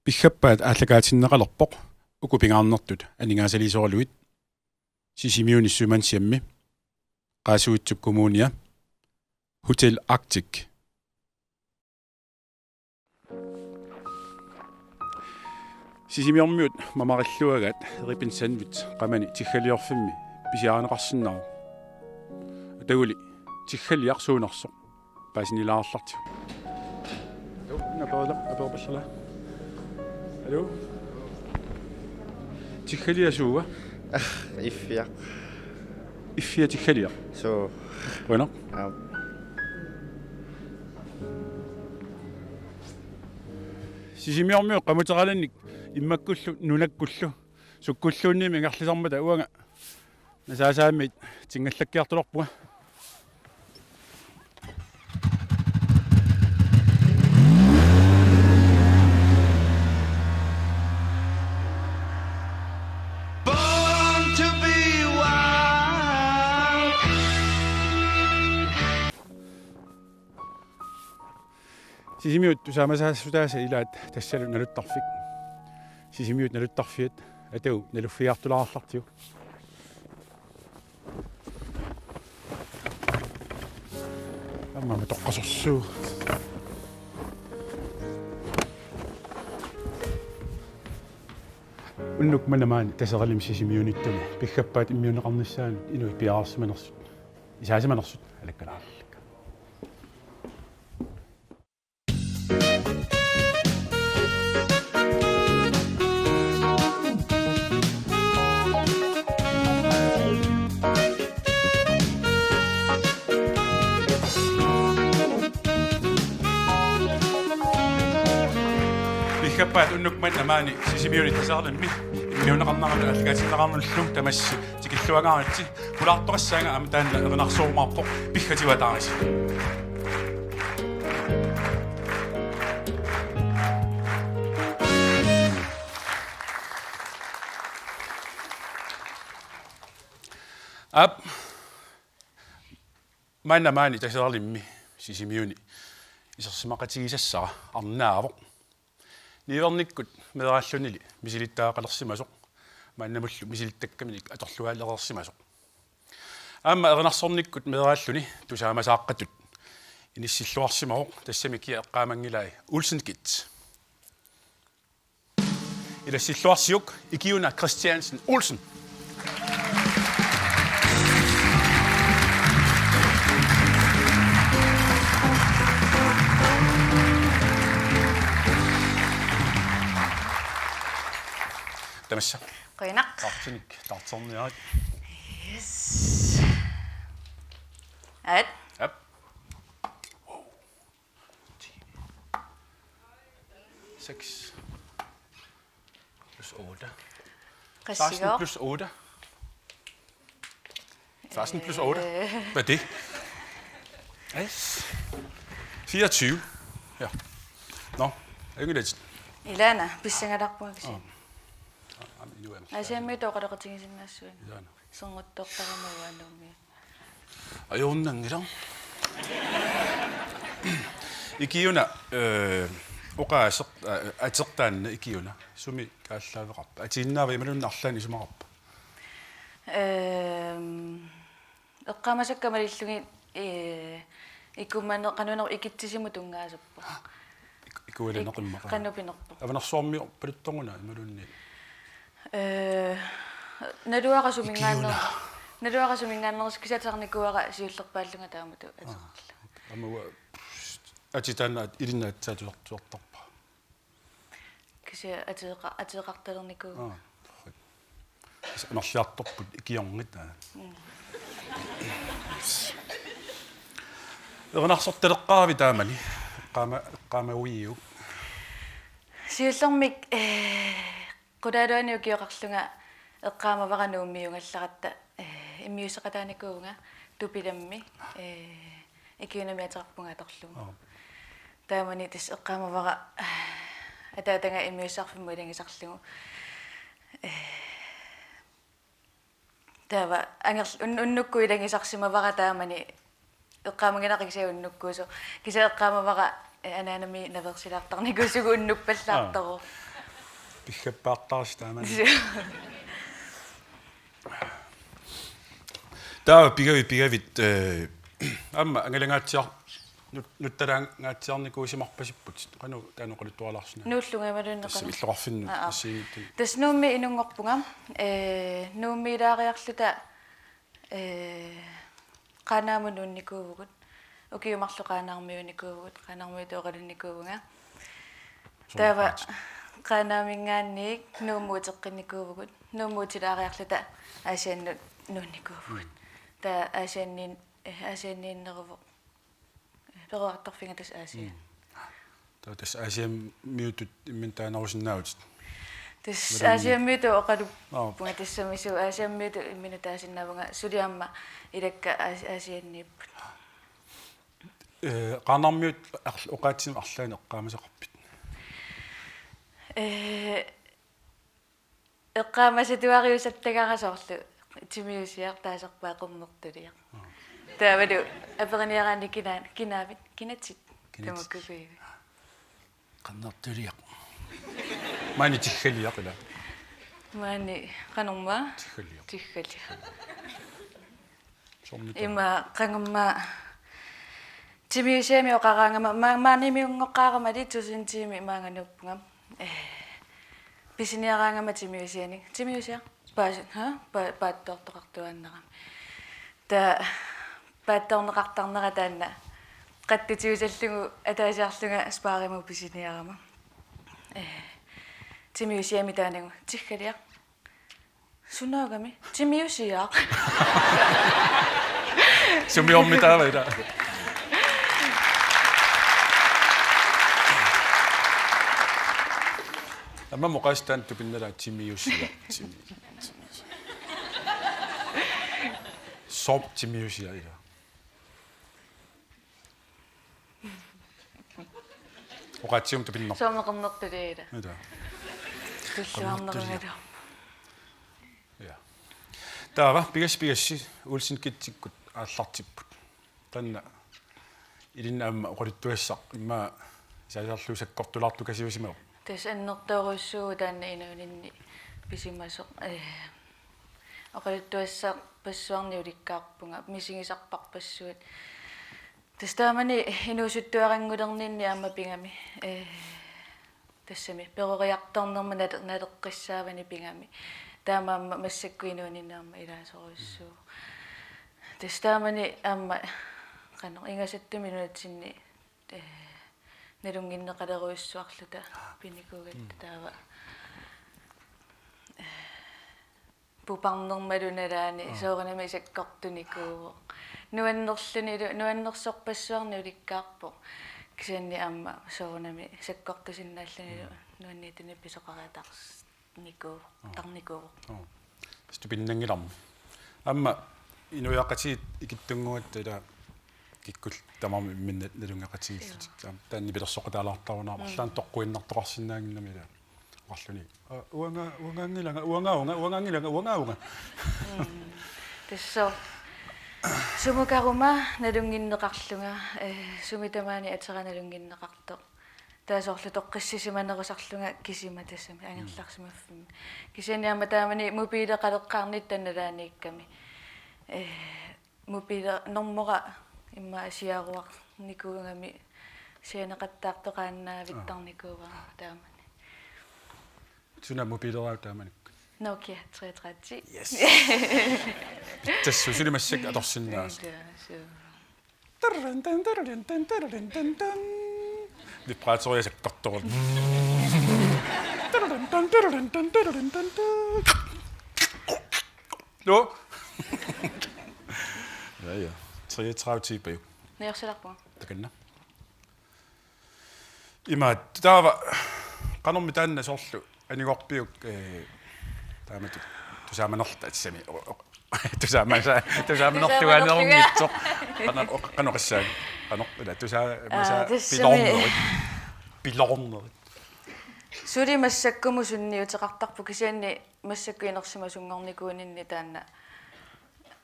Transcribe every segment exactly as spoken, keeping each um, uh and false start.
Piffappaat aallakaatinneqalerpoq uku pingaarnertut aningaasaliisoralugit: Sisimiuni Sømandshjemmi, Qaasuitsup Kommunia, Hotel Arctic. Sisimiormiut mamarilluagaat Eripin Sandwich qamani tiggaliorfimmi pisiarineqarsinnaavoq. Ataguli tiggaliaq suunersoq paasinilaarlartigu. Jo, una apeerla-, apeerpallala. Hallo? Tiggaliaq suua? Ah, Iffiaq. Iffiaq tiggaliaq? Suu. Qujanaq. Aap. Sisimiormiut qamuteqalinnik immakkullu nunakkullu sukkulluunniimmi ingerlasarmata uanga Nasaasaamit tinngallakkiartulerpunga. Born to be wild. Sisimiut tusaamasaasutaasa ilaat tassalu naluttarfik. Sisimiut naluttarfiat atagu naluffigiartulaarlartigu. Aamma toqqasorsuuvoq. Unnuk manna maani Taseralimmi Sisimiuniittumi piffappaat immiunneqarnissaanut inuit piareersimanersut, isaasimanersut alakkalaarlugit. Piffappaat unnuk manna maani Sisimiuni Taseralimmi immiunneqarneranut aallakaatinneqarnullu tamassi tikilluangaaritsi. Pulaartoqassaanga aamma taanna erinarsorumaarpoq, piffatigut ataaritsi. Aap, manna maani Taseralimmi Sisimiuni isersimaqatigisassara arnaavoq. Niuernikkut meeraallunili misilittagaqalersimasoq, maannamullu misilittakkaminik atorluaalereersimasoq. Aamma erinarsornikkut meeraalluni tusaamasaaqqatut inissilluarsimavoq, tassami kia eqqaamanngilai Olsen Kids. Ilassilluarsiuk Ikiuna Christiansen Olsen. Tamassa. Qujanaq. Taartinik taarserniarit. Yes. Aat. Aap. Seks plus otte. Seksten plus otte. Seksten plus otte. Øh. Hvad er det? Yes. Fireogtyve. Ja. Nå, ikke lidt. Ilaana, pissangalarpunga kisianni. Åh. Jamen, nu er jeg. Asiammiit oqaloqatigisinnaassuunga. Ilaana. Sernguttortarama uanuummi. Ajornanngilaq. Ikiuna, øh, oqaaseq, øh, ateq taanna Ikiuna. Sumi kaallaaveqarpa? Atiinnaava imaluunniit arlaannik isumaqarpa? Øhm, eqqaamasakka malillugit, øh, ikummaneq-, qanoq ikitsisimut tunngaasuppoq. Ik-, ikualuneq immaqa. Qanoq pinerpoq. Avanersuarmiorpaluttoruna imaluunniit? Øh, naluara suminngaanneer-, Ikiuna. Naluara suminngaanneersoq kisianni ateqarnikuuara siullerpaallunga taamatut ateqarlunga. Aamma uanga atit taanna ilinnut aatsaat tusartuartarpa. Kisianni ateqa-, ateqartalernikuuara. Aa, torrak. Tassa amerliartorput ikiorngit, aa. Mm. Erinarsortaleqqaaravit taamani? Eqqaama-, eqqaamaviuk? Siullermik, øh, qulaaluani ukioqarlunga eqqaamavara Nuummiugallaratta, øh, immiusseqataanikuuvunga Tupilammi, øh, Ikiunami ateqarpunga atorlugu. Aap. Taamani tassa eqqaamavara, øh, ataataga immiussisarfimmut ilagisarlugu. Øh, taava anger-, un-, unnukkut ilagisarsimavara taamani eqqaamanngilara kisianni unnukkuusoq. Kisianni eqqaamavara, øh, anaanami naveersilaartarnikuusugut unnuppallaartoq. Aap. Piggappaartarsi taamani. Taava pigavit, pigavit, eh, aamma angalangaatsiar-, nut-, nuttalaangaatsiarnikuusimarpasipput. Qanoq taanna oqaluttualaarsinnaavit? Nuullunga imaluunniit. Tassa qanoq? Illoqarfinnut. Aa, aa. Assigiinngitsunik. Tassa Nuummi inunngorpunga. Eh, Nuummiilaariarluta, eh, Qaanaamut nuunnikuuvugut. Ukiut marluk Qaanaarmiuunikuuvugut, Qaanaarmiutut oqalunnikuuvunga. Taava Soorpaat. Qaanaaminngaanniit Nuummut uteqqinnikuuvugut. Nuummut utilaariarluta Aasiannut nuunnikuuvugut. Mm. Taava Aasianniin-, eh, Aasianniinneruvoq. Eh, peroriartorfiga tassa Aasiaat. Mm. Taava tassa Aasiammiutut imminut taanerusinnaavutit. Tassa Malunni. Aasiammiutut oqaluppunga. Aap. Tassami suu Aasiammiutut imminut taasinnaavunga, suli aamma ilakka Aas-, Aasianniipput. Eh, Qaanaarmiut arl-, oqaatsinut arlaannik eqqaamasaqarpit? Eh, eqqaamasatuariusattagara soorlu Timiusiaq, taasarpaat Qernertuliaq. Aa. Taavalu aperiniaraanni kina-, kinaavit, kinatit? Kinatit. Tamakkuuguivi. Qernertuliaq. Maani Tiggaliaq ilaa? Maani qanormaa? Tiggaliaq. Tiggaliaq. Soormi taava? Ima qangumma Timiusiami oqaraangama, ma-, maanimiunngoqqaaramali tusindtiimi maanga nuuppunga. Eh, pisiniaraangama Timiusianik. Timiusiaq. Paas-, ha? Pa-, paatsoortoqartuaannarami. Taava paatsoorneqartarnera taanna qattutiusallugu ataasiarlunga Sparimut pisiniarama. Eh, Timiusiami taanagu Tiggaliaq. Sunaagami? Timiusiaq. Sumiormi taava ilaa? Aamma oqaaseq taanna tupinnalaaq Timiusiaq. Timi-, Timiusiaq. Soorlu Timiusiaq ilaa? Oqaatsigut tupinneq. Soormi Qernertuliaq ilaa? Ilaa. Tulluarnerugaluarpoq. Ja. Taava pigassi, pigassi Olsen Kittikkut aallartipput. Taanna ilinnut aamma oqaluttuassaq immaqa saasarlu sakkortulaartukasiusimavoq. Tassa annertoorujussuuvoq taanna inuuninni pisimasoq. Eh, oqaluttuassarpassuarnik ulikkaarpunga, misigisarparpassuit. Tassa taamani inuusuttuaranngulerninni aamma pigami. Eh, tassami peroriartornerma nale-, naleqqissaavani pigami. Taamaammat massakkut inuuninni aamma ilaasorujussuuvoq. Tassa taamani aamma qanoq ingasattumi nunatsinni, eh, nalunnginneqalerujussuarluta pinikuugatta taava. Puparnermalu nalaani. Aa. Soorunami sakkortunikuuvoq. Nuannerlunilu, nuannersorpassuarnik ulikkaarpoq. Kisianni aamma soorunami sakkortusinnaallunilu nuanniittunik pisoqariatars-, nikuuvoq, tarnikuuvoq. Aa. Tassa tupinnanngilarmi. Aamma inuiaqatigiit ikittunnguatta ilaa kikkullit tamarmik imminnut nalunngeqatigiillutik. Joo. Taanna nipilersoqataalaartarunarpoq. Mm. Arlaannik toqquinnartoqarsinnaannginnami ilaa. Oqarluni. Aa, uanga-, uangaanngilanga, uangaavunga, uangaanngilanga, uangaavunga. Mm. Tassa. Sumukaruma nalunnginneqarlunga, eh, sumi tamaani atera nalunnginneqartoq. Taava soorlu toqqissisimanerusarlunga kisima tassami angerlarsimaffimmi. Kisianni aamma taamani mobileqaleqqaarnitta nalaaniikkami. Eh, mobile-, normora immaqa siaruarnikuugami sianeqattaartoq qaannaavittarnikuuara taamani. Suna mobileraavit taamanikkut? Nokia treogtredive ti. Yes. Pitsaassuseq massakkut atorsinnaasoq. Ilaa, suu. Tarrun, tan, tarrun, tan, tarrun, tan, tan. Vibratoria sakkortoq. Tarrun, tan, tarrun, tan, tarrun, tan, tan. Nå. Ja, ja. Treogtredive timer jo. Najorsilerpunga. Takanna. Ima taava qanormi taanna soorlu anigorpiuk, eh, taamatut tusaamanerluta tassami o-, o-, tusaamasa-, tusaamanerluaannerunngitsoq. Qano-, o-, qanoq oqassaanga? Qanoq ila tusaamasa-, aa, tassami. Piloornerit. Piloornerit. Suli massakkumut sunniuteqartarpoq kisianni massakkut inersimasunngornikuuninni taanna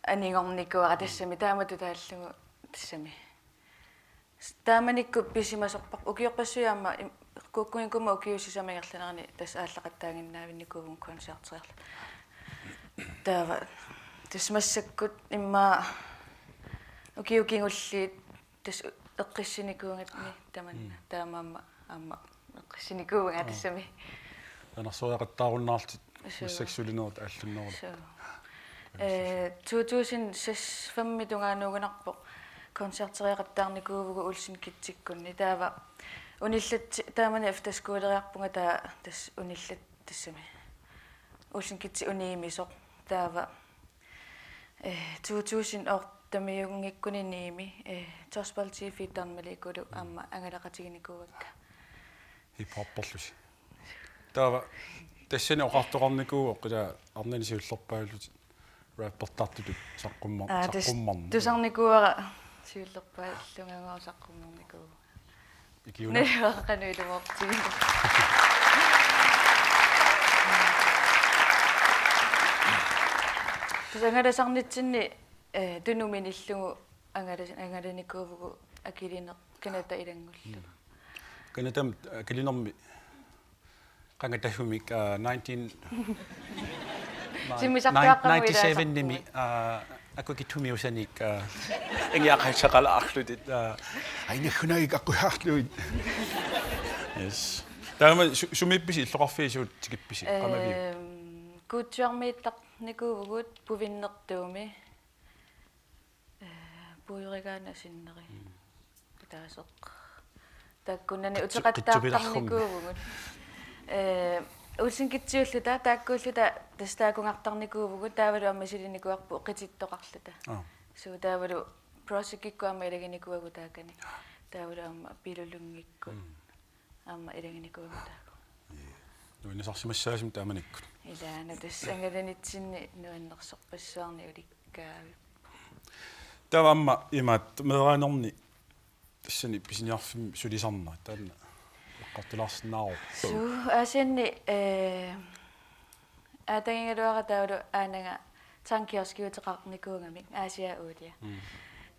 anigornikuuara tassami taamatut taallugu tassami. Taamanikkut pisimasorpar-, ukiorpassuit aamma im-, Kukkunikuma ukiut sisamat ingerlaneranni tassa aallaqattaaginnaavinnikuuvugut koncerteriarluta. Taava tassa massakkut immaqa ukiut kingulliit tassa eqqissinikuugatsinni tamanna. Mm. Taamaammat aamma eqqissinikuuvunga. Aa. Tassami. Anersoriaqattaarunnaarlutit. Suu. Massakkut sulinerit aallunnerulerput. Suu. Ee, to tusind seks-mi tungaanuugunarpoq koncerteriaqattaarnikuuvugut Olsen Kidsikkunni. Taava unillat-, taamani efterskoleriarpunga, taava tassa unillat-, tassami Olsen Kidsip uniimisoq. Taava, ee, to tusind otte-miunngikkuni niimi, ee, Tosbal T V Danmarkulu aamma angalaqatiginikuuakka. Hip-hopperlusi. Taava tassani oqartoqarnikuuvoq, ila arnani siullerpaallutit rappertartutut saqqummer-, Aa, tas-, saqqummerneq. Tusarnikuuara siullerpaallunga saqqummernikuu. Ikiuna. Niuaqqanu ilumoortigu. Tassa angalasarnitsinni, eh, Tunumi nillugu angalas-, angalanikuuvugut akilineq Canada ilanngullugu. Mm. Canadami, akilinermi qanga tassumik, aa, nineteen, Simmisartuaqqamut ninety-seven-imi, ilaasorpugut. Aa, Aqqutissiuusanik, aa, ingiaqassaqalaarlutit, aa, ainakkunaik aqqusaarlugit. Yes. Taama su-, sumiippisi illoqarfiit, suut tikippisi, qamaviuk? Ehm, Kuutsuarmiittarnikuuvugut Puvinnertuumi. Ee, puigorigaanni sinneri. Mm. Ataaseq. Taakkunani qitsu-, uteqattaartarnikuuvugut. Ee, Olsen Kidsiulluta, taakkuulluta tassa taakunngartarnikuuvugut, taavalu aamma misilinnikuuarput qitittoqarluta. Aa. Suu, taavalu Projectikkut aamma ilaginikuuagut taakani. Taavalu aamma Pilulungikkut. Mm. Aamma ilaginikuuagut taakku. Ii. Nuannisarsimassaasumik taamanikkut. Ilaana tassa angalanitsinni nuannersorpassuarnik ulikkaavippoq. Taava aamma imaattoq meeraanerni tassani pisiniarfimmi sulisarnerit taanna eqqartulaarsinnaavoq. Suu, Aasianni, ee, aatagigaluara taavalu aanaga tandkioskiuteqarnikuugamik Aasiaat Uulia. Mm.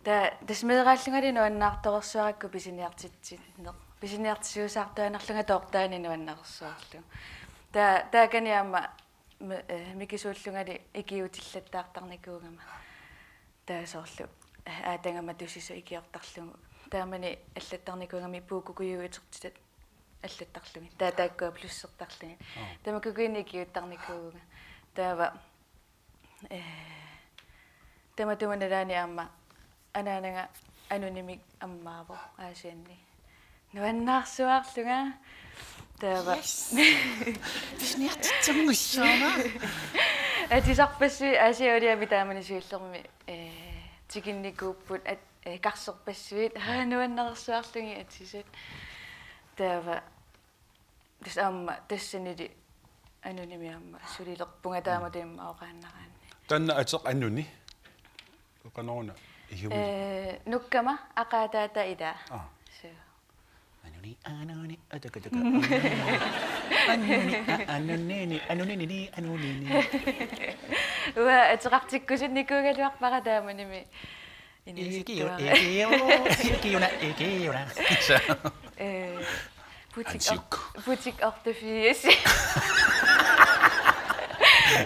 Ta-, tassa meeraallungali nuannaartorsuarakku pisiniartitsinneq. Pisiniartisuusaartuaannarlunga toortaani nuannaarsuarlu. Ta-, taakani aamma mi-, eh, mikisuullungali ikiuutillattaartarnikuugama. Taava soorlu, eh, aatagama tusisut ikiortarlugu. Taamani allattarnikuugami puukkukujuit utertitat allattarlugit. Taava taakkua blusertarlugit. Aa. Tamakkuugunik ikiuuttarnikuuvunga. Taava, eh, tamatuma nalaani aamma anaanaga anunimik ammaavoq Aasianni. Nuannaarsuarlunga. Taava. Yes. Pisiniartitserngussaama. Atisarpassuit Aasiaat Uuliami taamani siullermi, eh, tikinnikuupput at-, eh, karserpassuit. Haa, nuannaarsuarlugit atisat. Taava tassa aamma tassanili anunimik aamma sulilerpunga taama tiimma oqaannaraanni. Taanna ateq Anuni? Qanoruna? Ihumi? Eh, nukkama aqaataata ilaa. Aa. Suu. Anuni, Anuni, atakataka, Anuni, Anuni, a-, Anunini, Anunini, Anunini. Uanga ateqartikkusunnikuugaluarpara taamanimi. Ikiu-, ikiu-, ikiuna, ikiuna. Eh, butik Ansiuk. Or-, butik otteogfirs.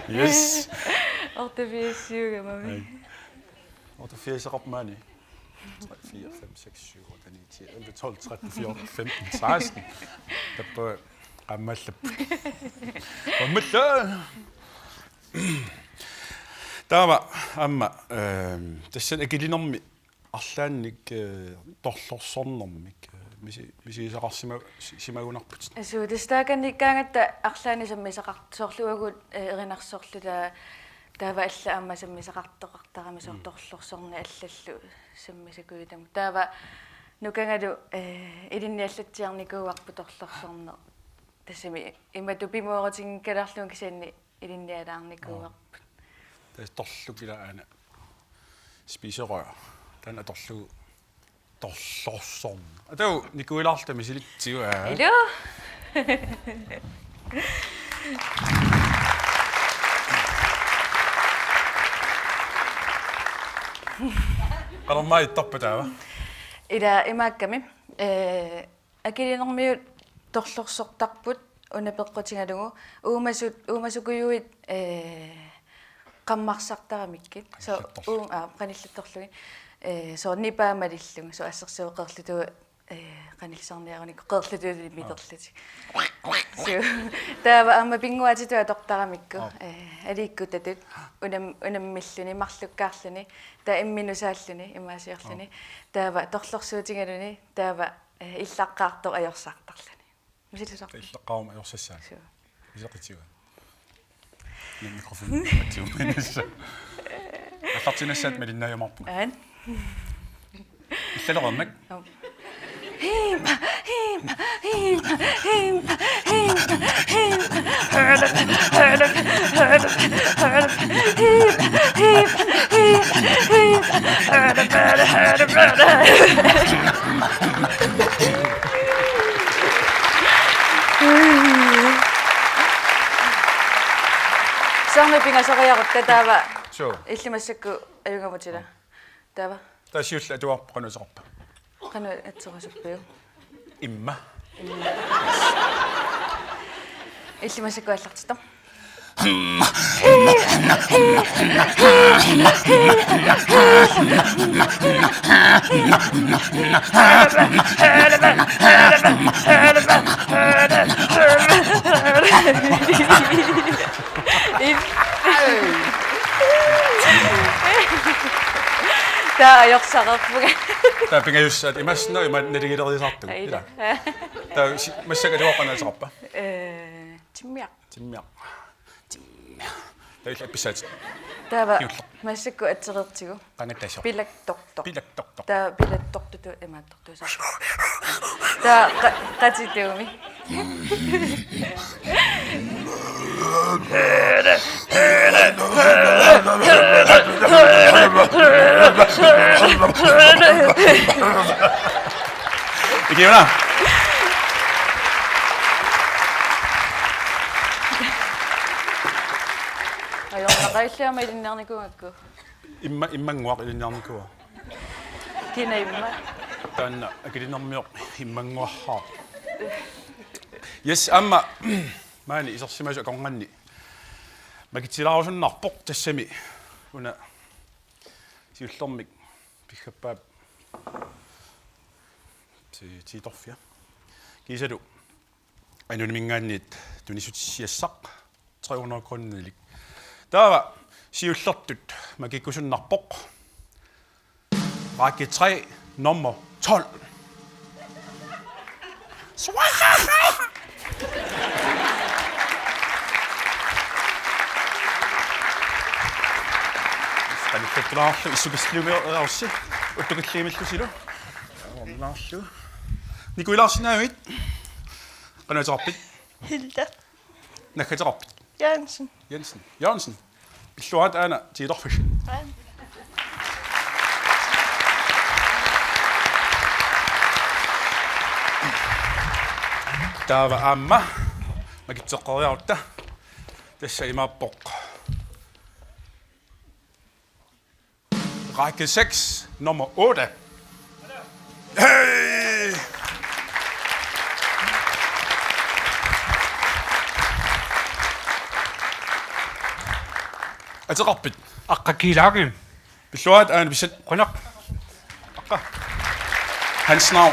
Yes. Otteogfirs-iugamami. Ai. Otteogfirs-eqarpoq maani. Tre, fire, fem, seks, syv, otte, ni, ti, elleve, tolv, tretten, fjorten, femten, seksten. Tappa qaammallapput. Qaammallapput. Taava aamma, ehm, tassani akilinermi arlaannik, eh, torlorsornermik, eh, misi-, misigisaqarsima-, si-, simagunarputit. Suu, tassa taakaniikkaangatta arlaannik sammisaqart-, soorlu uagut, eh, erinarsorluta taava allat aamma sammisaqartoqartarami soorlu Mm. torlorsorneq allallu sammisakujutamut. Taava nukangaalu, eh, ilinniallatsiarnikuuarput torlorsorneq. Tassami imatut pimoorutinngikkaluarlugu kisianni ilinnialaarnikuuarput. Aa. Tassa torluk ila aana spiserør. Taanna atorlugu torlorsorneq. Atau nikuilaarluta misilitsigu, aa. Iluu. Qanormaa ittorpa taava? Ila imaakkami, eh, akilinermiut Torlorsortarput una peqqutigalugu uumasut, uumasukujuit, ee, qammarsartaramikkit. So, qanillattorlugit. Uu-, aa, qanillattorlugit. Ee, so, nipaa malillugu. So, assersuut qeerlutuut, ee, qanillisarniarunikku qeerlutuut miterlutik. So, taava aamma pinnguaatitut atortaramikku. Aap. Ee, aliikkutatut. Unam-, unammilluni, marlukkaarluni, taava imminusaalluni, imaasiorluni. Aap. Taava torlorsuutigaluni, taava, ee, illaqqaartoq ajorsartarluni. Misilisarput. Illaqqaaruma ajorsassaaq. Suu. Iseqitiga. Nin mikrofon. Atiuminassa. Allartinassaat malinnaajumaarpunga. Aan. Illaleqernak. Au. Himpa, himpa, himpa, himpa, himpa, himpa. Himpa, himpa, himpa, himpa, himpa. Soormi pingasoriarutta taava. Suu. Illit massakkut ajugaangaatit. Taava. Taava siulleq atuarput qanoq ateqarpa? Qanoq ateqasuppiuk? Imma. Imma. Illit massakkut aallartittoq. Taava ajorsaqarpunga. Taava pingajussaat imaassinnaavoq ima naligiilerisaartugut. Aa, ila. Ila. Taava si-, massakkut atuarput qanoq ateqarpa? Ee, timmiaq. Timmiaq. Timmiaq. Taava illit appissaatit. Taava. Kingulleq. Massakkut atereertigu. Qangattasoq. Pilaktortoq. Pilaktortoq. Taava pilaktortutut imaattortuusaarpoq. Taava qa-, qatituumi. Ikiuna. Ajornaqaat, illit aamma ilinniarnikuugakku. Imma-, immannguaq ilinniarnikuuara. Kina imma? Taanna Akilinermioq immannguarhaa. Yes, aamma maani isersimasut akornanni makitsilaarsunnarpoq, tassami una siullermik piggappaap ti-, tiitorfia. Kiisalu anonyminngaanniit tunissutissiassaq tre hundrede koruunilik. Taava siullertut makikkusunnarpoq. Række tre, nummer tolv. Swaha! Qanillattuulaarlu issukasliumiorsi, uttukilliimillusilu. Ornaarlu. Nikuilaarsinnaavit. Qanoq ateqarpit? Hilda. Naggateqarpit? Jensen. Jensen. Jensen. Pilluarit aana tiitorfissi. Aana. Taava aamma makitseqqeriarutta. Tassa imaappoq. Række seks, nummer otte. Hey! Ateqarpit? Aqqa Kiilaagi. Pilluarit aana pissat. Qujanaq. Aqqa. Hans Nau.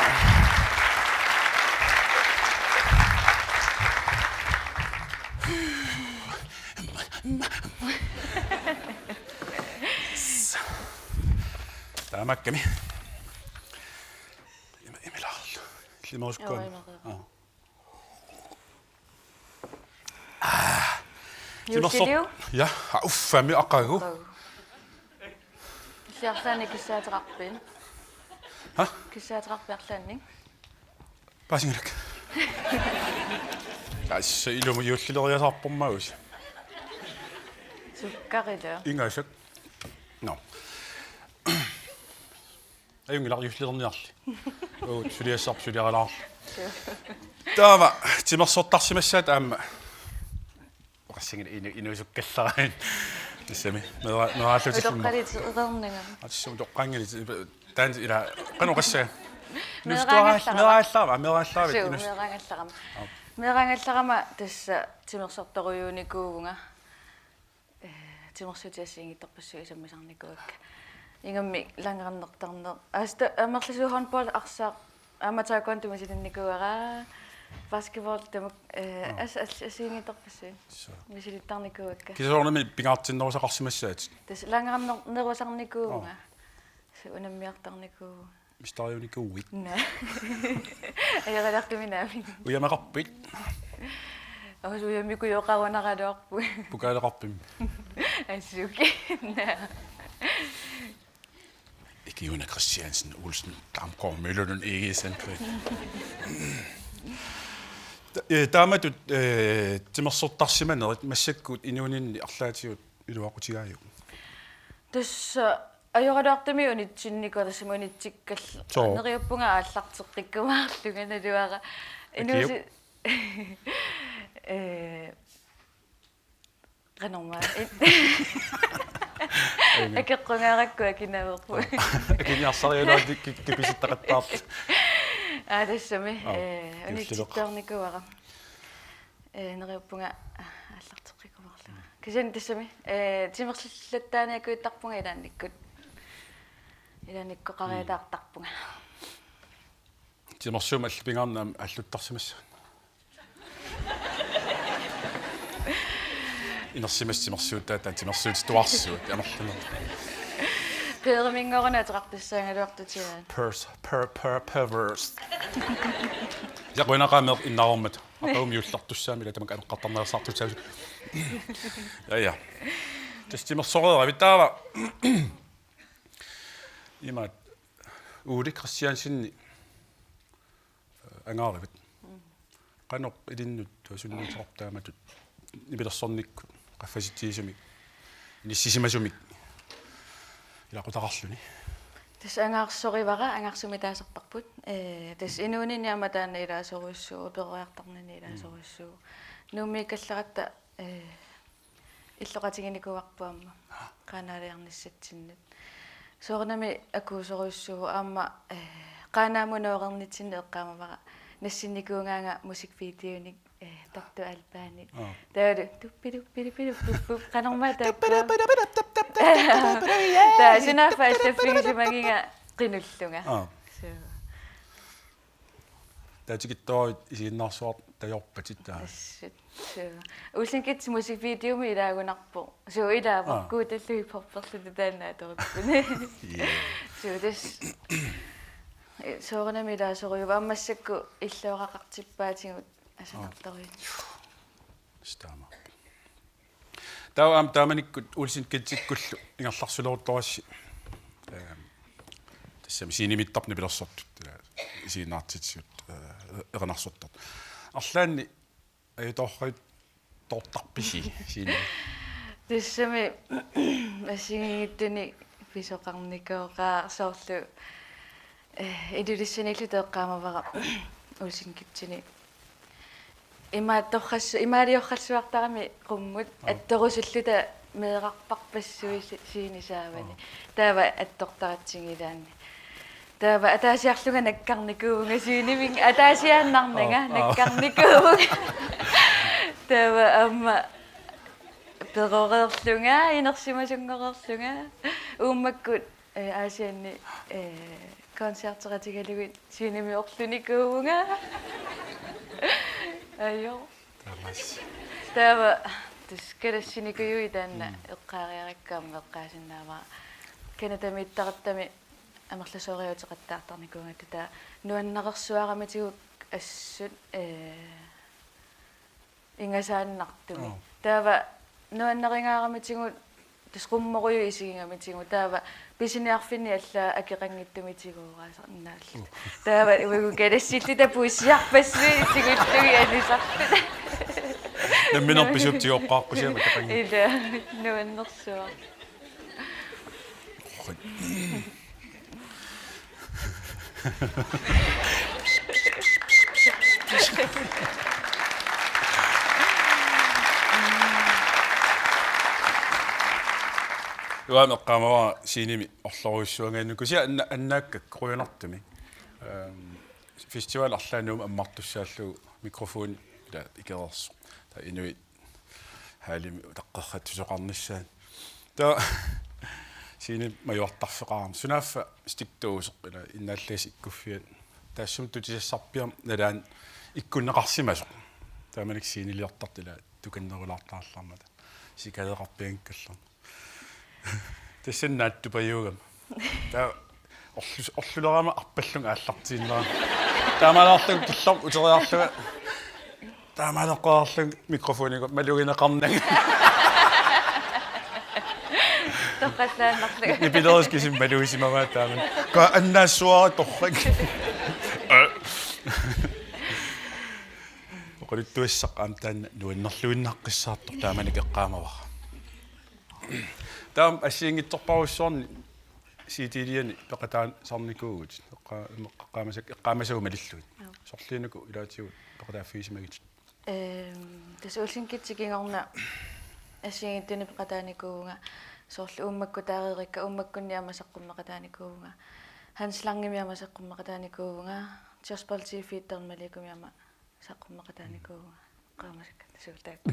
Taamaakkami. Ima-, imilaarlu. Illimerusukkuami. Joo, imageera. Aa. Aa. Juulliliu? Timersoq-, ja, aa, uffami aqagu. Aqagu. Illit arlaannik kissaateqarpit? Ha? Kissaateqarpit arlaannik? Paasinngilakka. Tassa ilumut juullileriasaarpormaagusi. Sukkarilaa. Ingasak. Nå. Ajunngilaq, juullilerniarli. Uut suliassarput suliaralaarlu. Taava timersortarsimassaat aamma. Oqassinngilaq inu-, inuusukkallarit. Tassami. Meera-, meeraallutik. Utoqqalitit eqeernanga. Atissuum toqqaanngilaq. Taanna ila qanoq oqassaanga? Meeraangallarama. Meeraangallarama, meeraangallarama. Suu, meeraangallarama. Meeraangallarama tassa timersortorujuunikuuvunga. Eh, timersuutit assigiinngitsorpassuit sammisarnikuuakka. Ingammik langernertarneq. Asta amerlasuut håndbold arsaaq aamma taekwondo misilinnikuuara. Basketball tamak eh as as assigiinngitsorpassuit. Suu. Misilittarnikuuakka. Kisianni soorunami pingaartinnerusaqarsimassaatit. Tassa langernernerusarnikuuvunga. Suu unammiartarnikuuvunga. Mistarionikuuit. Naa. Ajoralaqqiminaami. Ujameqarpit. Asu ujamikujoqarunaraluarpu. Pukaaleqarpim. Assuki. Naa. Ikiuna Christiansen Olsen Damgaard Møller Egesen. Eh, taamatut eh, timersortarsimanerit massakkut inuuninni arlaatigut iluaqutigaajuk? Tassa ajoraluartumik unitsinnikuuara tassami unitsikkallarpunga. Soo. Neriuppunga aallarteqqikkumaarlunga naluara. Akiup. Inuusi eh qanormaa. Akeqqungaarakku akinaveerput. Akiniarsarialaartik kipisittaqattaarput. Aa tassami eh unitsittoornikuuara. Eh neriuppunga aallarteqqikkumaarlunga. Kisianni tassami eh timerlattaaniakujuttarpunga ilaannikkut. Ilaannikkoqariataartarpunga. Timersuummi allipingaarnam alluttarsimassavat. Inersimasut timersuuttaat taanna timersuutituarsuut amerlanerit. Peeriminngoruna ateqartussaagaluartutigaat. Pers per per perverse. Jaquinaqameq innaarmat. Aqagummi ullartussaami ila tamak aneqqartarnersartussaasut. Ja ja. Tassa timersoreeravit taava. Imaat Ole Christiansen angaarivit. Qanoq ilinnut sunniuteqartut taamatut nipilersornikkut qaffasitsigisumik inissisimasumik ilaqutaqarluni. Tassa angaarsorivara angaarsumik taasarparput. Eh tassa inuuninni aamma taanna ilaasorujussuuvoq, peroriartarninni ilaasorujussuuvoq. Nuummiikkallaratta eh illoqatiginikuuarput aamma Qaanaaliarnissatsinnut. Soorunami akuusorujussuuvoq aamma eh Qaanaamut noorernitsinni eqqaamavara nassinnikuugaanga musikvideonik eh Tartu Albaani. Aa. Taavalu tuppiluppiluppiluppuppup qanormaa taakku. Taava sunaaffa allaffigisimagiga qinullunga. Aa. Suu. Taava tikittuarit isiginnaarsuartajorpatit taava. Assut. Suu. Olsen Kids musikvideomi ilaagunarpoq. Suu ilaavoq. Aa. Kuutallu hip-hopperluta taanna atoripput. Yeah. Suu tassa soorunami ilaasorujuuvoq aamma massakkut illuaraqartippaatigut asanartorujuit. Staama. Taava aamma taamanikkut Olsen Kids-ikkullu ingerlarsuleruttorassi. Ehm, tassami scenemittarput nipilersortut, eh, isiginnaartitsigut, eh, erinarsortartut. Arlaanni ajutoorrartortarpisi scene? Tassami assigiinngitsunik pisoqarnikooqaaq soorlu eh, Ilulissanilluta eqqaamavara Olsen Kidsini. Imaattorras-, imaaliorrassuartarami qummut. Aa. Attorusulluta meerarpassuit scenesaavani. Aa. Taava attortaratsigu ilaanni. Taava ataasiarlunga nakkarnikuuvunga scenemi, ataasiaannarnanga. Aa, aa. Nakkarnikuuvunga. Taava aamma peroreerlunga, inersimasunngoreerlunga. Uummakkut eh, Aasianni eh, koncerteratigalugit scenemi orlunikuuvunga. Ajo. Tamassi. Taava tassa kalassinikujuit taanna. Mm. Eqqaariarakku aamma eqqaasinnaavara. Canadamiittarattami amerlasooriaateqattaartarnikuugatta taava nuannareersuaramitigut assut eh, ingasaannartumik. Joo. Taava nuannarigaaramitigut tassa qummorujuk isigigamitigut taava pisiniarfinni allaat akeqanngitsumik tigooraasarnaalluta. Taava uagut kalassilluta puussiarpassuit tigullugit anisarluta. Nammineq pisuup tigooqqaaqqusiama akeqanngitsumik. Ila nuannersuaq. Uanga eqqaamavara scenemi orlorujussuangaannuku kisianni anna-, annaakkakku qujanartumik. Ehm, festival arlaannuum ammartussaallugu mikrofoni ila ikereersoq. Taava inuit haalimi utaqqerratsusoqarnissaat. Taava scenemi majuartarfeqarami. Sunaaffa stiktuusoq ila innaallagissi ikkuffiat. Taassuma tutisassarpiarmi nalaani ikkunneqarsimasoq. Taamanikkut sceniliortartoq ila tukannerulaartarallarmata. Sikaleeqarpianngikkallarmat. Tassani naatsupajuugama. Taava orlu-, orlulerama arpallunga aallartiinnarama. Taamaaliorlunga killormut uteriarlunga. Taamaaliorlunga mikrofonikkut malugineqarnanga. Toqqallaannarlunga. Nipilerusumik kisimi malugisimavaa taamani. Kaa annaassuara torrak. Oqaluttuassaq aamma taanna nuannerluinnaqqissaartoq taamani eqqaamavara. Taama assigiinngitsorpassuarnik C D-liani peqataasarnikuuvugut. Eqqa-, eqqaamasakka, eqqaamasagut malillugit. Joo. Sorliinuku ilaatigut peqataaffigisimagitit? Ehm, tassa Olsen Kids-ip kingorna assigiinngitsunik peqataanikuuvunga, soorlu Uummakkut taareerikka, Uummakkunni aamma saqqummeqataanikuuvunga. Hans Langimik aamma saqqummeqataanikuuvunga. Josh Balti feat. Don Malikumik aamma saqqummeqataanikuuvunga. Eqqaamasakka tassa taakku.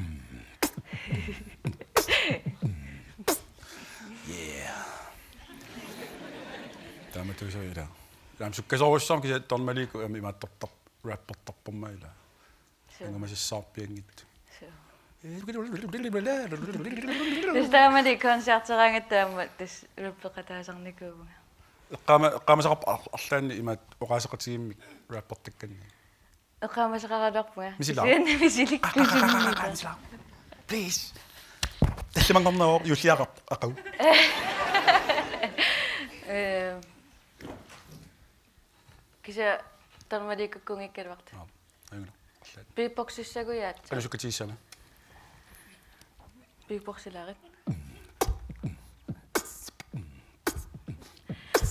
Yeah. Taamatuusarpara. Taama sukkasoorujussuarmik kisianni Don Maliku aamma imaattortar-, rappertarpormaa ila. Suu. Angumasussarpianngitsoq. Suu. Tassa taamani koncerteraangatta aamma tassa rappeqataasarnikuuvunga. Eqqaama-, eqqaamasaqarpa ar-, arlaanni imaattoq oqaaseqatigiimmik rappertakkanni? Eqqaamasaqaraluarpunga. Misilaaq? Kisianni misilikkusunniuta. Misilaaq. Please. Tallimanngorneq juulliaqarpoq aqagu. Ehm. Kisianni Don Malikukkunngikkaluartoq. Aap. Ajunngilaq. Arlaat. Beatboxissagujaat. Qanoq sukkatigissavat? Beatboxilaarit.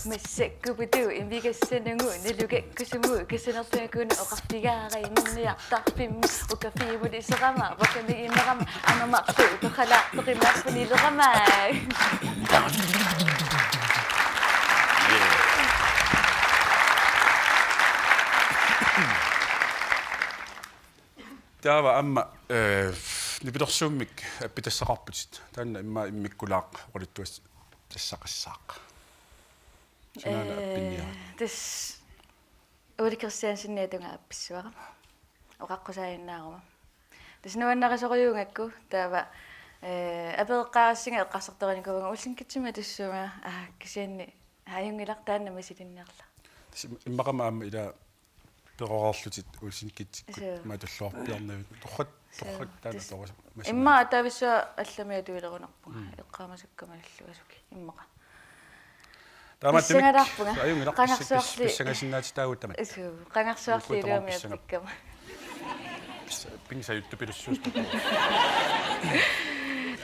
Massakkut putuut imigassanugu nalugakku sumut kassanerlugakku oqarfigaara inerniartarfimmi ukaffiimut iserama vakami imerama anamartu toqalaartoqimaarpuni ilerama. Taava aamma, eh, nipilersuummik appitassaqarputit. Taanna immaqa immikkulaaq oqaluttuassaqassaaq. Sunaana, eh, appinniarit? Tassa Ole Kristiansenip tungaa appissavara. Oqaqqusaajunnaaruma. Tassa nuannarisorujussuugakku taava, eh, apereqqaarassinga eqqarsartorinikuuvunga Olsen Kids-imi atussuunga, aa, kisianni ajunngilaq taanna misilinniarlugu. Tassa im-, immaqami aamma ila peroreerlutit Olsen Kids-ikkut. Suu. Matulluarpiarnavit. Torrak, suu, torrak taanna tassa torusa-, masima. Immaqa atavissuaq allami atuilerunarpunga. Mm. Eqqaamasakka malillugu asuki. Immaqa. Taamaattumik. Pissangalaarpunga. Ajunngilaq. Qangarsuarli-, pis-, pis-, pissangasinnaatitaagut tamatta. Suu, qangarsuarli iluamik pissanga-, appikkama. Pis-, pingasajuttupilussuusoq.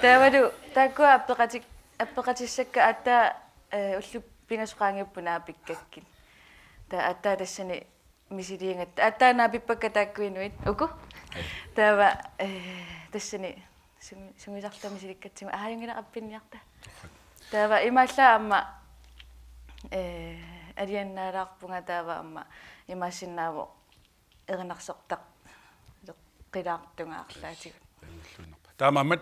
Taavalu taakkua appeqatik-, appeqatissakka aatsaat, eh, ullut pingasut qaangiupput naapikkakkit. Taava aatsaat tassani misiliigatta. Aatsaat naapippakka taakku inuit. Uku? Taava, eh, tassani sumi-, sumisarluta misilikkatsigu. Ajunngilaq appinniarta. Taava imaallaat aamma, eh, alianaalaarpunga taava aamma imaassinnaavoq erinarsortaq qilaartunga arlaatigut. Taamaammat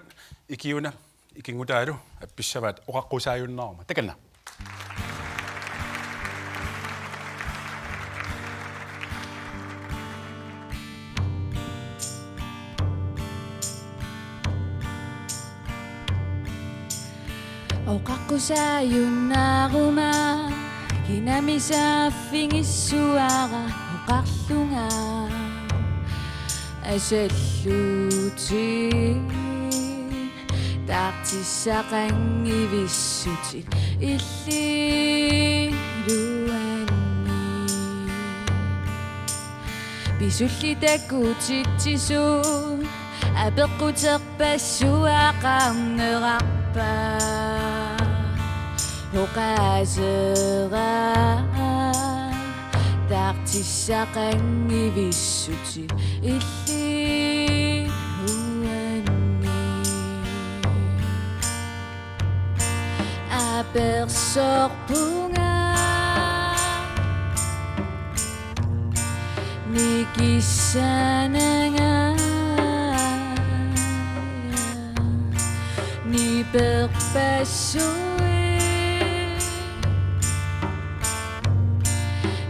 Ikiuna Ikinngutaalu appissavaat oqaqqusaajunnaaruma. Takanna. Oqaqqusaajunnaaruma kinami saaffigissuara oqarlunga asallutit taartissaqanngivissutsit illit uanni. Pisulli takutitsisut apeqquterpassuaqarnerarpa oqaaseraa taartissaqanngivissutsit illit uanni. Apersorpunga Kissaananga niperpassuit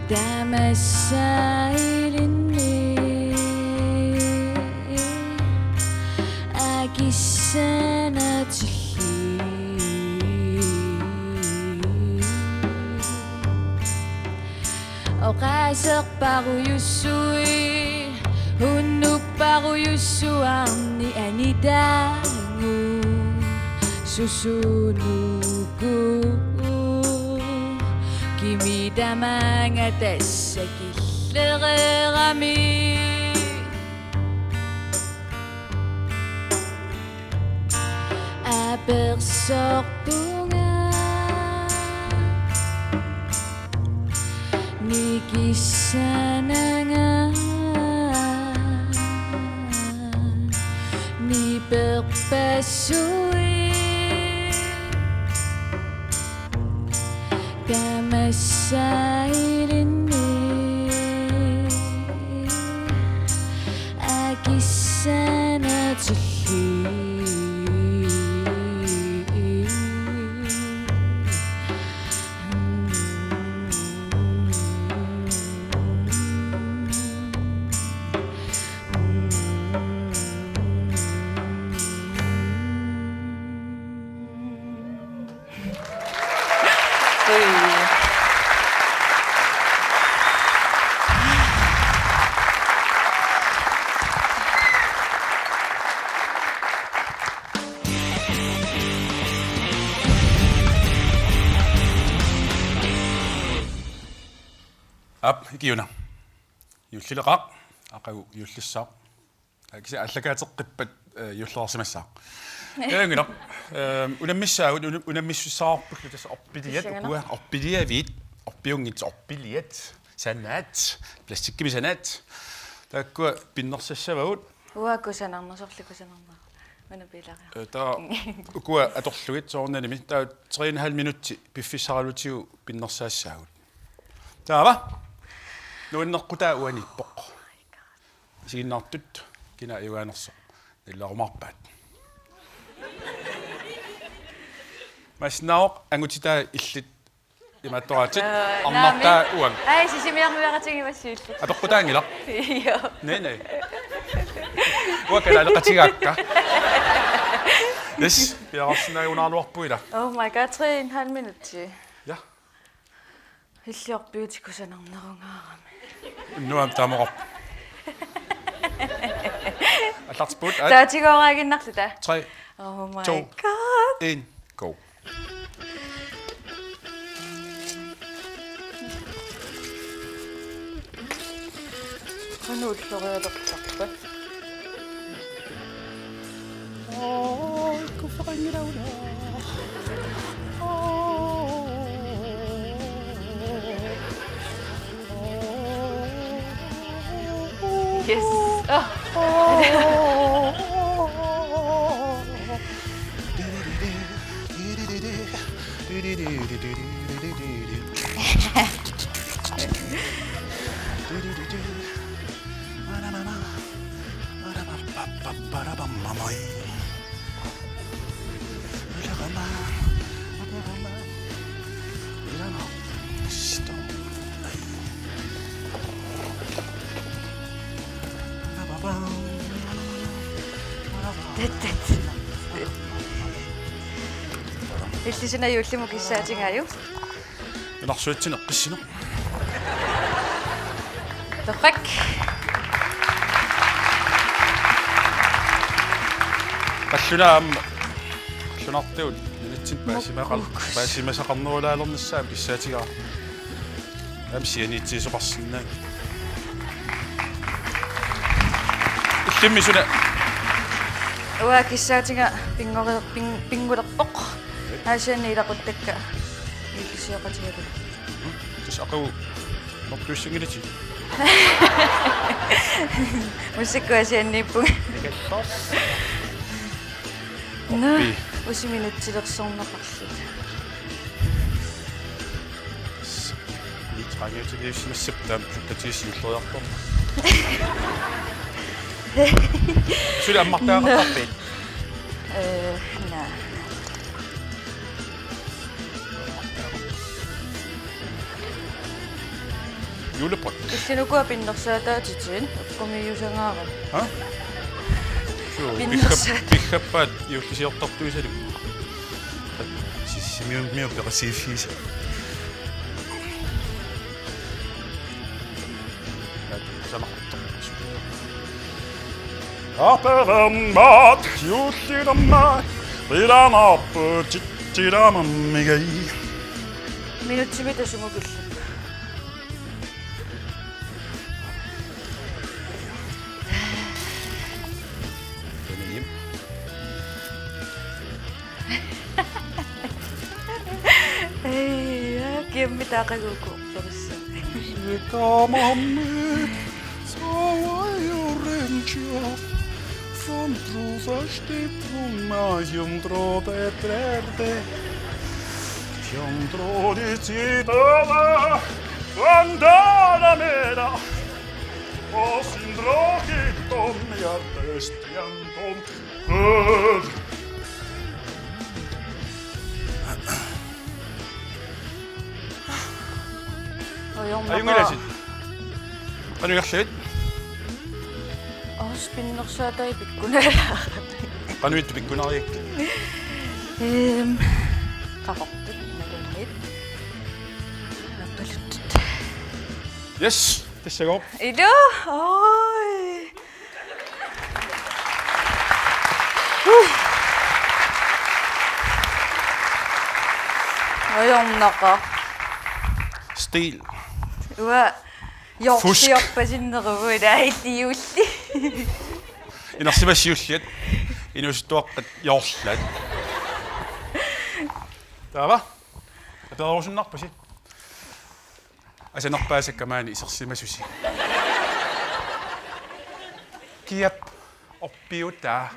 tamassailinnit akissanatillit. Oqaaserparujussuit unnupparujussuarnik anitaagut susunuku kimi tamaanga tassa killereerami. Apersorpunga nikissananga niperpassuit tamassailinnit akissanatillit. Aap, ikiuna. Juullileqaaq, aqagu juullissaaq. Aa, kisianni aallakaateqqippat, eh, juullersimassaaq. Taanngilaq, eh, unammissaagut, una-, unammissussaarpullu tassa orpiliat, Kissaanngilaq. Ukua, orpiliaviit, orpiunngitsut orpiliat, sanaat, plastikkimik sanaat. Taakkua pinnersassavagut. Uanga kusanarneq, sorleq kusanarneq. Una piilaria. Eh, taava ukua atorlugit soorunalimi, taava tre en halv minutsi piffissaralutigu pinnersaassaagut. Taava. Nuanneqqutaa uaniippoq. Isiginnaartut, kina ajugaanersoq nalilaarumaarpaat. Masnaoq angutitaa illit imaattoraatit. Eh, arnartaa naamik. Uanga. Ai, Sisimiormiuaqatigiinnassuullu. Apeqqutaanngilaq. Joo. Nei, nei. Uanga kalaaleqatigaakka. Yes, piareersinnaagunaraluarpoq ila. Oh my God, tre en halv minutsi. Ja. Illit orpiutit kusanarnerungaarami. Unnuaq aamma taamoqarpoq. Aallartippugut, aat. Taava tigooraaginnarluta. Tre, Oh my to, God. En, go. Qanoq ullorialertarpa? Oj, kuffaqanngilaq una. Yes. Oh. Illit suna juullimut kissaatigaaju? Nunarsuatsinni eqqissineq. Torrak. Qallunaat aamma, qallunaartigut nunatsinni paasimaqa-, Mukkuks. Paasimasaqarnerulaalernissaa aamma kissaatigaara. Aamma sianiitigisoqarsinnaanngilaq. Illimmi suna? Uanga kissaatiga pinngori-, ping-, pinngulerpoq. Aasianni ilaquttakka ikisioqatigalugit. Tassa aqagu nortuissanngilatit. Musikkut Aasianniippunga. Nikalloq. Nå, orpi. Usiminut tilersorneqarluta. Ni tredive til livs med september, der til sin fløjer på. Suli ammartagaqartarpit? Eh, naa. Julebrød. Illit ukua pinnersaataatitit, eqqumiiusangaaravit. Ha? Suu, Pinnersaat. piggap-, piggappaat juullisiortartuisalu. Sisimiut miu persiiffiisa. Sama. Aperammat, juullirammat, pilaanarput, titsilaamammigai. Minutsimita sumut killippa? Ei, ja, kiammi taaqaguuku perussu. Taamammi, sawa jurenja, von Trusa steht von Majum Drote Trerde. Jum Drodi Zitala, Vandana Mera. Osin Drogi Tom ja Bestian Tom. Ajunngilasi. Qanoq ingerlagit? Oos pinnersaataat pikkunarpoq. Qanoq ittoq pikkunariakkit? Ehm, qaqortut, nalunngiit. Nappaluttut. Yes, tassagooq. Ilu, oi. Ajornaqaaq. Stil. Uanga jorsiorpasinneruvoq ilaa illit juulli. Inersimasut juulliat. Inuusuttuaqqat juulliit. Taava. Apererusunnarpusi. Asanerpaasakka maani isersimasusi. Kiap orpiutaa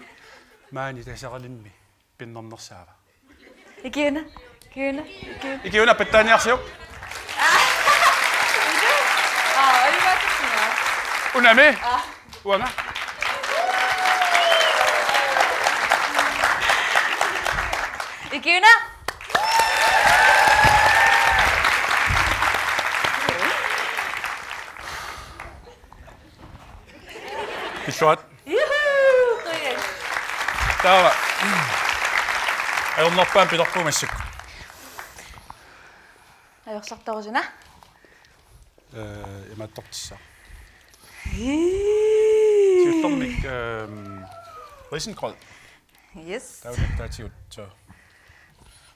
maani Taseralimmi pinnernersaava? Ikiuna, ikiuna, ikiuna. Ikiuna pattaaniarsiuk. Aa, olivaatissima. Unami? Aa. Uanga. Ikiuna. Pilluarit. Juhu! Qujan. Taava. Ajornarpaamik pilerpugut massakkut. Ajorsartarusuna? Eh, imaattortissaaq. Hii. Siullermik, ehm, risengrød. Yes. Taava taatigut, så.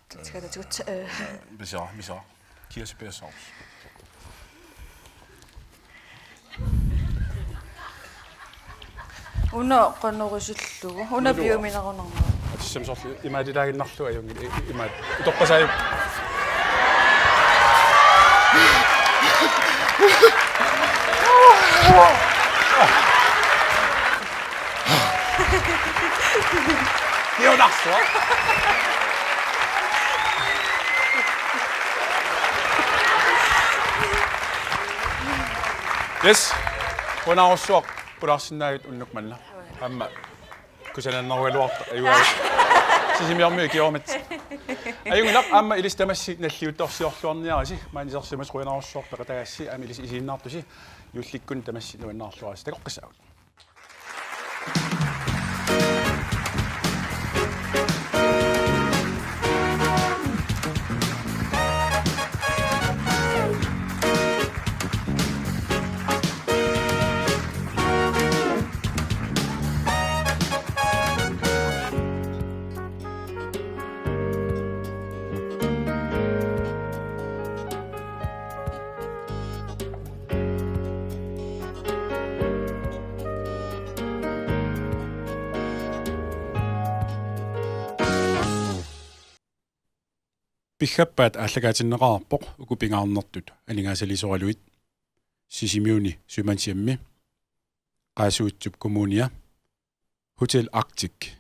Taatigut, taatigut, eh. Misara, misara. Kirsebærsauce. Una qanoq isillugu? Una piuminarunarma. Atissamik soorlu imaattilaaginnarlugu ajunngilaq i-, i-, imaat. Utorpasaajuk. Kiunarsuaq. Yes. Qujanarsuaq pulaarsinnaagavit unnuk manna. Aamma kusanannerugaluartoq ajugaasi. Sisimiormiut ikiormat. Ajunngilaq, aamma ilissi tamassi nalliuttorsiorluarniarisi. Maani isersimasut qujanarsuaq peqataagassi, aamma ilissi isiginnaartusi. Juullikkut tamassi nuannaarluarisi. Takoqqissaagut. Piggappaat aallakaatinneqarpoq uku pingaarnertut aningaasaliisoraluit: Sisimiuni Sømandshjemmi, Qaasuitsup Kommunia, Hotel Arctic,